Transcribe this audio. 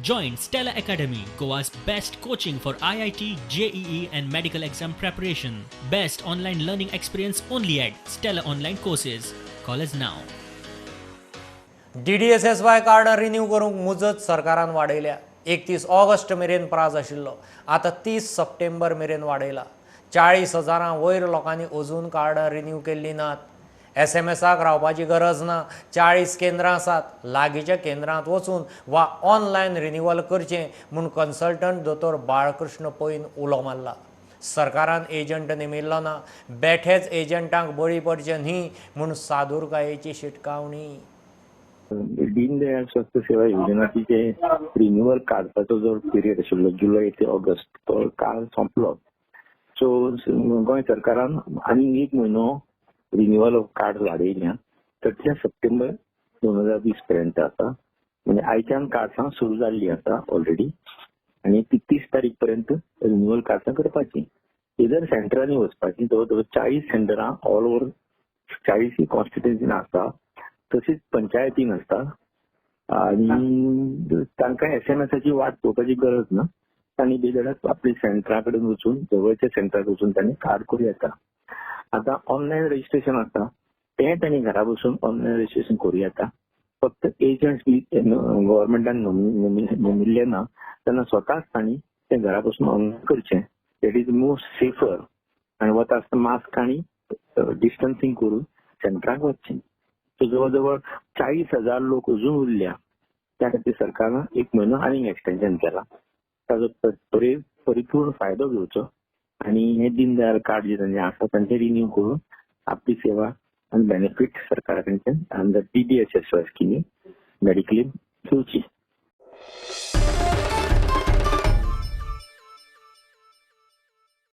Join Stella Academy, Goa's best coaching for IIT, JEE, and medical exam preparation. Best online learning experience only at Stella Online Courses. Call us now. DDSSY card renew करूंक मुजत सरकारान वाडयल्या. 31 August मेरेन प्राज आशिल्लो, आतां 30 सप्टेंबर मेरेन वाडयला. 40 हजारां वयर लोकांनी अजून कार्डां रिन्यू केल्लीं नात. एसएमएसाक रावपाची गरज ना. 40 केंद्रां आसात. लागींच्या केंद्रांत वचून वा ऑनलायन रिन्युअल करचें म्हूण कन्सल्टंट दोतोर बाळकृष्ण पैन उलो मारला. सरकारान एजंट नेमिल्लो ना. बेठेच एजंटांक बळी पडचे न्ही म्हूण सादुरकायेची शिटकावणी. दीनदयाळ स्वास्थ्य सेवा योजनाची जे रिन्युअल काडपाचो जो पिरियड आशिल्लो जुलय ते ऑगस्ट, तो काल सोंपलो. सो गोंय सरकारान आनीक एक म्हयनो रिन्युअल ऑफ कार्ड वाडयल्या. 30 सप्टेंबर 2020 पर्यंत आसा. म्हणजे आयच्यान कार्ड्सां सुरू जाल्ली आसा ऑलरेडी आनी ती 30 तारीख पर्यंत रिन्युअल कार्ड्सां करपाची. इधर सेंटरांनी वचपाची. जवळ जवळ 40 सेंटरां ऑल ओवर 40 कॉन्स्टिट्युन्सीन आसा, तशीच पंचायतीन आसता आनी तांकां एसएमएसाची वाट पळोवपाची गरज ना. तांणी बेधडक आपली सेंटरा कडेन वचून, जवळच्या सेंटरात वचून तांणी कार्ड करूं येता. आतां ऑनलायन रजिस्ट्रेशन आसा, तें तांणी घरा बसून ऑनलायन रजिस्ट्रेशन करूं येता. फक्त एजंट्स बी गव्हर्मेंटान नेमिल्ले ना तेन्ना स्वताच तांणी तें घरा बसून ऑनलायन करचें. That is most safer. आनी वता आसतना मास्क आनी डिस्टन्सिंग करून सेंटराक वचचें. सो जवळ जवळ 40,000 लोक अजून उरल्या. त्या खातीर सरकारान एक म्हयनो आनीक एक्सटेन्शन केला. ताजो परिपूर्ण फायदो घेवचो आनी हे दीनदयाल कार्ड जे तांचे आसा तांचे रिन्यू करून आपली सेवा आनी बेनिफीट सरकारा कडच्यान अंडर डीडीएसएसवाय स्किमी मेडिक्लेम घेवची.